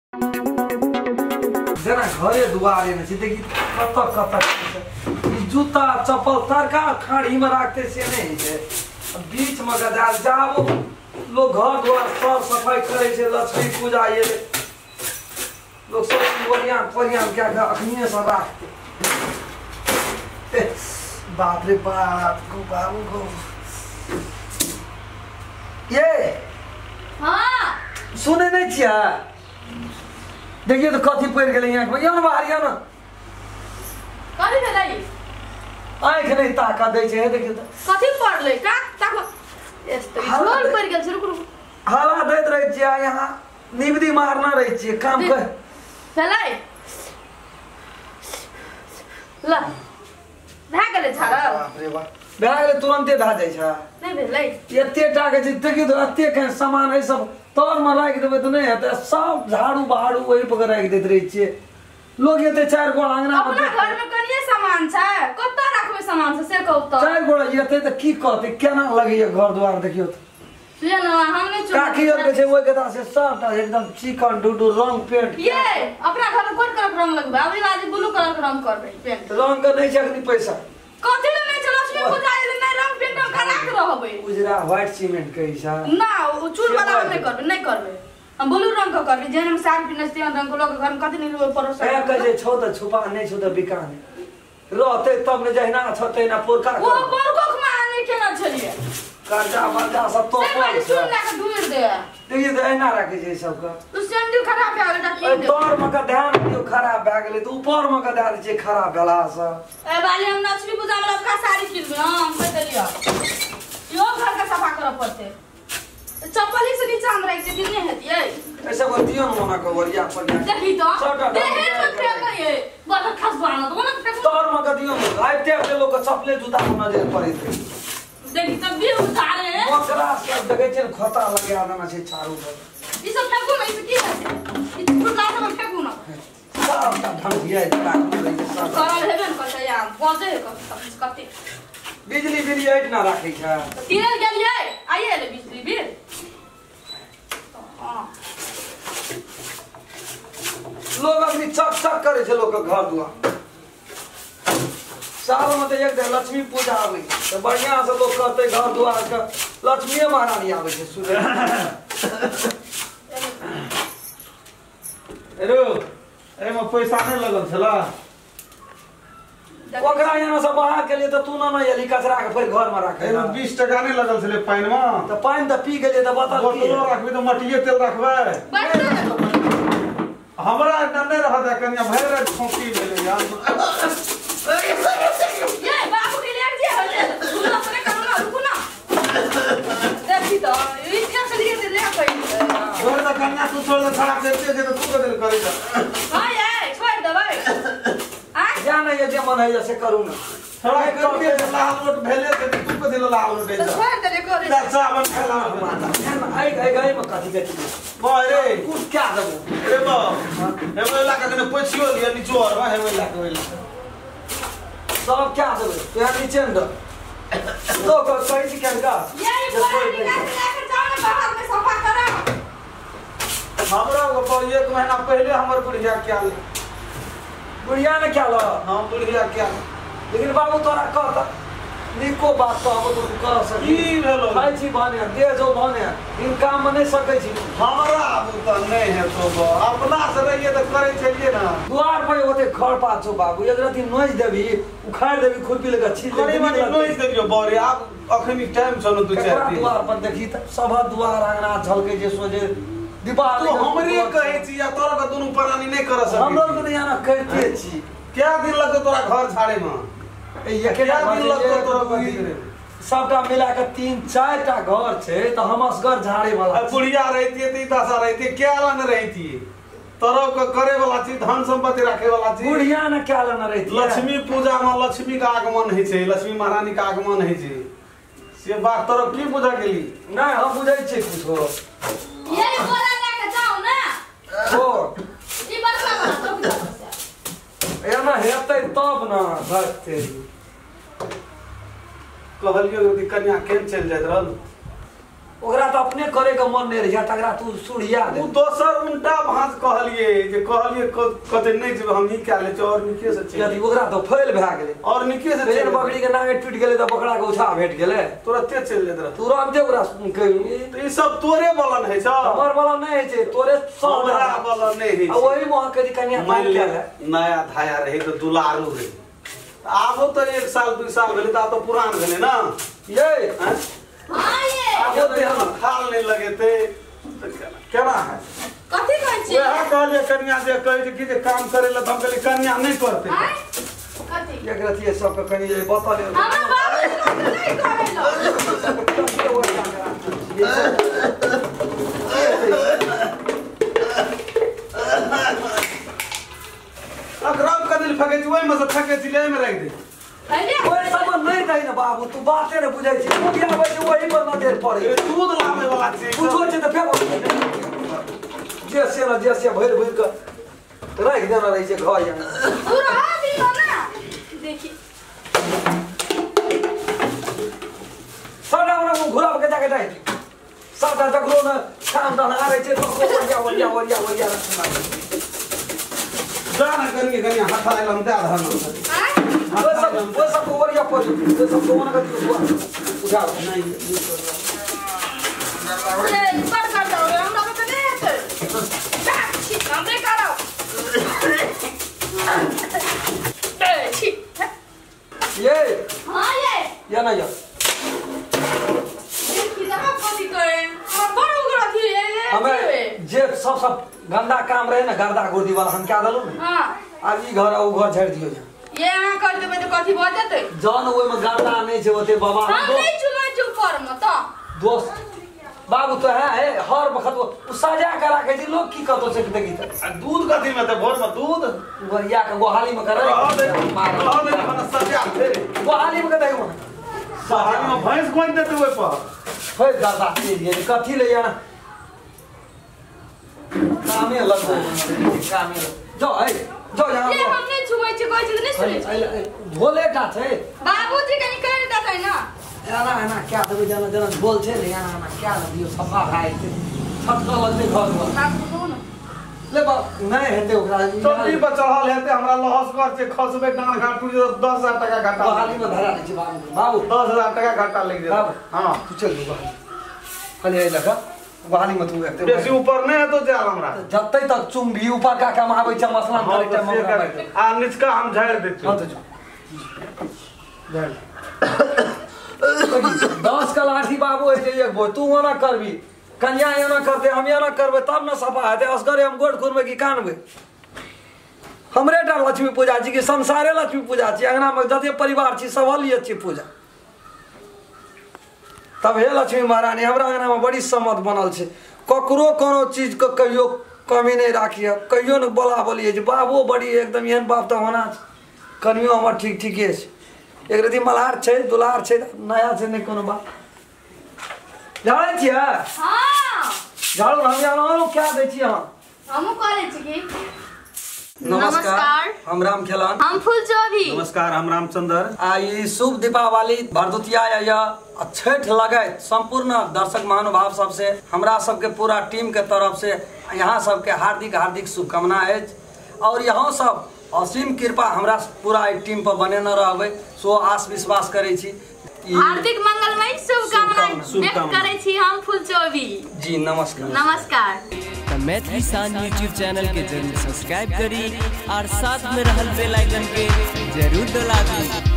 जेना घरे दुआरे में छै देखी कतऽ कतऽ जूता चप्पल तरका खाड़ी में राखते से नहीं छै। बीच में गजाल जाबो लोग घर द्वार साफ सफाई करे छै लक्ष्मी पूजा ये लोग सब ओरियान पोरियान क्या के अखनिए से राखते। बाप रे बाप गो बाबू गो ये हां सुने नहीं छिया। देखिए तो कथी पड़ गेलै यहाँ के यो न बाहर यो न कथी भेलै आँख नहीं ताका दै छै। देखिए तो कथी पड़लै का ताको एस्तो झोल पड़ गेल छै। रुक रुक हवा दैत रहै छियै यहाँ निबदी मारना रहै छियै काम कर भेलै ल भए गेलै झाड़ल। बाप रे बाप भए गेलै तुरंते भए जाइ छै। नहीं भेलै एते टा के छै देखिए तो एते के सामान है सब तर में राखि देबै तऽ नहीं हेतै। सब झाड़ू बहारू ओहि पर राखि दैत रहै छियै। लोग एते चारि गोड़ा अंगना में अपना घर में कनिए सामान छै कतऽ राखबै सामान से कहू तऽ चारि गोड़ा एते तऽ की कहतै केना लगैया घर द्वार देखियौ तऽ से न हम नहीं काकी आर के छै ओहि के से सबटा एकदम चिकन डूडू रंग पेंट ये अपना घर में कोन कलर के रंग लगबै अबरी बाजी ब्लू कलर के रंग करबै पेंट रंग के नहीं छै अखनी पैसा कथि ले नहीं छै लक्ष्मी पूजा एलै नहीं रंग पेंट हम करा के रहबै उजरा व्हाइट सीमेंट के छै ना ओ चूल वाला हम नहीं करबै नहीं करबै हम ब्लू रंग के करबै जेहन हम साड़ी पिन्है तेहन रंग के लोग घर में कथि नहीं परोस ए कहै छौ त छुपा नहीं छौ त बिका नहीं रहते तब ने जहिना छौ तहिना पोरका ओ पोरको के माने केना छलियै कर्जा वर्जा सब तो सुन ना के दूर दे देखिए त एना राखै छै सबके तू सैंडल खराब भए गेलै त की दे तर में के ध्यान दियौ खराब भए गेलै त ऊपर में के दए दै छै खराब भेला से। ए बाली हम लक्ष्मी पूजा में लबका साड़ी किनबै हम कह देलियै यो घर के सफा करऽ पड़तै चप्पल से नीचा हम राखि देती नहीं हेतियै ऐसा को दियौ न ओना के ओरिया पर देखी तो देहे में फेकै बड़ खसबा न तो ओना फेक तर में के दियौ न आबिते आबिते लोग के चप्पले जूता में नजर पड़ैत रहै। देखी तब भी उतारे मकरा सब देखै छै खोता लगा देना छै चारू बगल ई सब फेकू न ई सब की हेतै ई टुटला सब फेकू न सब ढंग राखू रहै छै सब करल हेबे न करतै या बजे कते बिजली बिल ऐट ना राखै छै तीनल गेलियै आइए ले बिजली बिल। हां लोग अखनी चक चक करै छै लोग के घर दुआर साल में तो एक दिन लक्ष्मी पूजा आबै तो बढ़िया से लोग करते घर द्वार के लक्ष्मीए महारानी आबै छै सुबह। हेलो एमे पैसा नहीं लगल छला ओकरा यहाँ से बाहर के लिए तो तू न एली कचरा के फिर घर में राखे एमे 20 टका नहीं लगल छले पानि में तो पानि त पी गेलिए त बता की बोतलो राखबी त मटिये तेल राखबै हमरा नहीं रहत कनिया भरि राति खोंखी भेलै यार। ये बाबू के लिए जे होले सुनो अपने करू ना रुकू ना देखी तो ई क्या चलिए ले कहि छोड़ दे कन्या तू छोड़ दे खराब देते जे तू बदल करी दे। हां ये छोड़ देबै आ जा ना ये जे मन है से करू ना थोड़ा करके लाल नोट भेले ते तू कथि लाल नोट तो छोड़ दे रे करे चावल खेला माता आई आई गई में कथि कथि बा रे कुछ क्या देबो रे बा हेबे ला के पोछियो लिया नीचो और हेबे ला के सब क्या देबे तू यहाँ नीचे न तो कहि छी केनका ये बोरा निकाल के लेके जाओ ना बाहर में सफा करा। हमरा ऊपर एक महीना पहले हमर बुढ़िया क्या ले बुढ़िया ने क्या ल हम बुढ़िया क्या लेकिन बाबू तोरा कहता निको बात कहबो तो कर सकी की भेलो खाइ छी भने दे जो भने इन काम में नहीं सकै छी हमरा आबू त नहीं है तो अपना से रहिए त करै छलिए ना द्वार पर ओते खर पात छौ बाबू एक राति नोच देबी उखाड़ देबी खुरपी लगा छील करी मनी नोच देबियो बरे आब अखनी टाइम छ न दू चार दिन द्वार पर देखी त सब द्वार अंगना झलकै जे सोझे दीपावली तो हमरे कहै छी या तोरा के दुनु प्राणी नहीं कर सकै हमरो के त यहाँ करते छी क्या दिन लगतौ तोरा घर झाड़े में क्या दिन लगतौ तोरा कथी करे सबटा मिला के 3-4 टा घर छै त हम असगर झाड़े वाला बुढ़िया रहती त ई दशा रहती क्या ला न रहती तोरा के करे वाला चीज धन संपत्ति रखे वाला चीज बुढ़िया न क्या ला न रहती। लक्ष्मी पूजा में लक्ष्मी का आगमन होइ छै लक्ष्मी महारानी का आगमन होइ छै से बात तोरा की बुझा गेली नहीं हम बुझै छी कुछो ये बोरा लेके जाओ ना ओ ई बड़का वाला तो एना हेतै तब ना भक्ते कहलियो कि कन्या केन चलि जाइत रहल। ओकरा तऽ अपने करे के मन नहि रहै तकरा तू सुढ़िया दे। उ दोसर उल्टा भाँज कहलिए जे कहलिए कते नहि जेबै हम ई कए लै छी और निके से चलि। यदि ओकरा तऽ फैल भए गेलै और निके से ट्रेन बकरी के नांगे टूटि गेलै तऽ बकरा के उछा भेट गेलै तुरते चलि जाइत रहतै। तुरन्ते ओकरा तऽ ई सब तोरे बलन होइ छौ। हमर बलन नहि होइ छै तोरे सब हमरा बलन नहि होइ छै। आ ओही मे कहि कनिया मान ले नया धाया रहै तऽ दुलारू रहै आबो तऽ 1 साल 2 साल भेलै तऽ आब तऽ पुरान भेलै ना ये। हां ये आबो तऽ हमर थाल नहि लगेतै तऽ केना है कथी कहै छी? वएह कहलियै कनिया जे कहै छै कि जे काम करै लए तऽ हम कहलियै कनिया नहि करतै। कथी एक रतिये सबके कनि जे बतले हमरा बाबू नहि करै ल अकराम कदिल फकै छी ओहिमे से फकै छी एहिमे राखि दे। ओहि सब नहि दही ने बाबू तू बाते ने बुझै छी दूध आबै छै ओही पर नजर पड़ै दूध लाबै वाला छै पूछो छै तऽ फेर जे से न जे से भरि भरि कऽ राखि देना रहै छै घर यहाँ तू रह दियो ना देखी सबटा हमरा घुरा के जाके जाइ सबटा जकरो ने काम दान आबै छै तकरो ओरिया ओरिया ओरिया ओरिया रखना जा ना कनिए कनिए हाथ आयल हम दए रहल वो सब ओरिया पर वो सब दोना का दियो उठा नहीं ए पर कर दो हमरा के नहीं हेतै छी हमरे करब ए छी ये। हां ये या ना या देखी ना कथी करे हमरा बड़ उगरा थी हमें जे सब सब गंदा काम रहे ना गर्दा गुर्दी वाला हम क्या देलु। हां आब ई घर आ उ घर झाड़ि दियो। ये अहाँ कर देबै तऽ कथी भऽ जेतै? जहन ओहिमे गर्दा नहि छै ओते बाबा हम नहि चुमै छी ऊपर मे तऽ दोस्त बाबू तो है हर वक्त ओ सजा के राखै छै लोग की कहतो छै देखी तऽ आ दूध कथी मे तऽ भोर मे दूध गोरिया के गोहाली मे करे रह दे मने सजा दे गोहाली मे कतै मे सहारी मे भैंस गोनि देतै ओहि पर फेर गर्दा चीज ये कथी ले यार कामे लगो कामे जो है जो यहाँ ये हम नहीं छुबै छी कहै छी तऽ नहि सुनै छी झोले का छै बाबूजी कनि करि देतै ना एना एना क्या देबै जेना जेना झोल छै ने एना एना क्या दियौ सफा भए जेतै छटकऽ लगतै घर घर बाबू कहू ने ले बाप नहि हेतै ओकरा चौकी पर चढ़ल हेतै हमरा लहस कर छै खसबै डाँड़ घाट टूटि जेतै 10,000 टका घाटा गोहाली मे धरा दै छी बाबू बाबू 10,000 टका घाटा लागि जेतै। हां तू चल गोहाली खाली एहि लऽ कऽ गोहाली मे तू हेतै बेसी ऊपर नहि हेतौ जायल हमरा जतै तक चुम्बी ऊपर का कमाबै छै मसला करै टाइम ओकरा आ निचका हम झाड़ि दै छी। हां तऽ जो झाड़ि 10 का लाठी बाबू होइ छै एक बोझ तू ओना करबी कन्या एना करते हम एना करबै तब ने सफा हेतै असगरे हम गोड़ खुरबै कि कानबै? हमरे टा लक्ष्मी पूजा छी कि संसारे लक्ष्मी पूजा छी? अंगनामे जते परिवार छी सब लिए छी पूजा। तब हे लक्ष्मी महारानी हमरा अंगनामे बड़ी सम्मत बनल छै ककरो कोनो चीजके कहियो कमी नहि राखिए कहियो ने बोला बोलिए जे बाबो बड़ी एकदम एहन बाप तऽ होना छै कनियो हमर ठीक ठीके छै एक रति मल्हार छै दुलार छै नया छै नहि कोनो बात। झाड़ै छियै? हां झाड़ू हम आनो क्या दै छी अहाँ? हमहूँ करै छी की। नमस्कार हम राम खेलन हम फूल चौधरी। नमस्कार हम रामचंद्र। आ ई शुभ दीपावली भरदुतिया या छठ लगैत संपूर्ण दर्शक महानुभाव सबसे हमरा सबके पूरा टीम के तरफ से यहाँ सबके हार्दिक हार्दिक शुभकामना अछि और यहाँ सब असीम कृपा हमरा पूरा टीम पर बनेने रहबै सो आस विश्वास करै छी। हार्दिक मंगलमय शुभकामना व्यक्त करै छी हम फूल चौधरी जी। नमस्कार नमस्कार। मैथिली शान यूट्यूब चैनल के जरूर सब्सक्राइब करी और साथ में रहल बेल आइकन के जरूर दबाबी।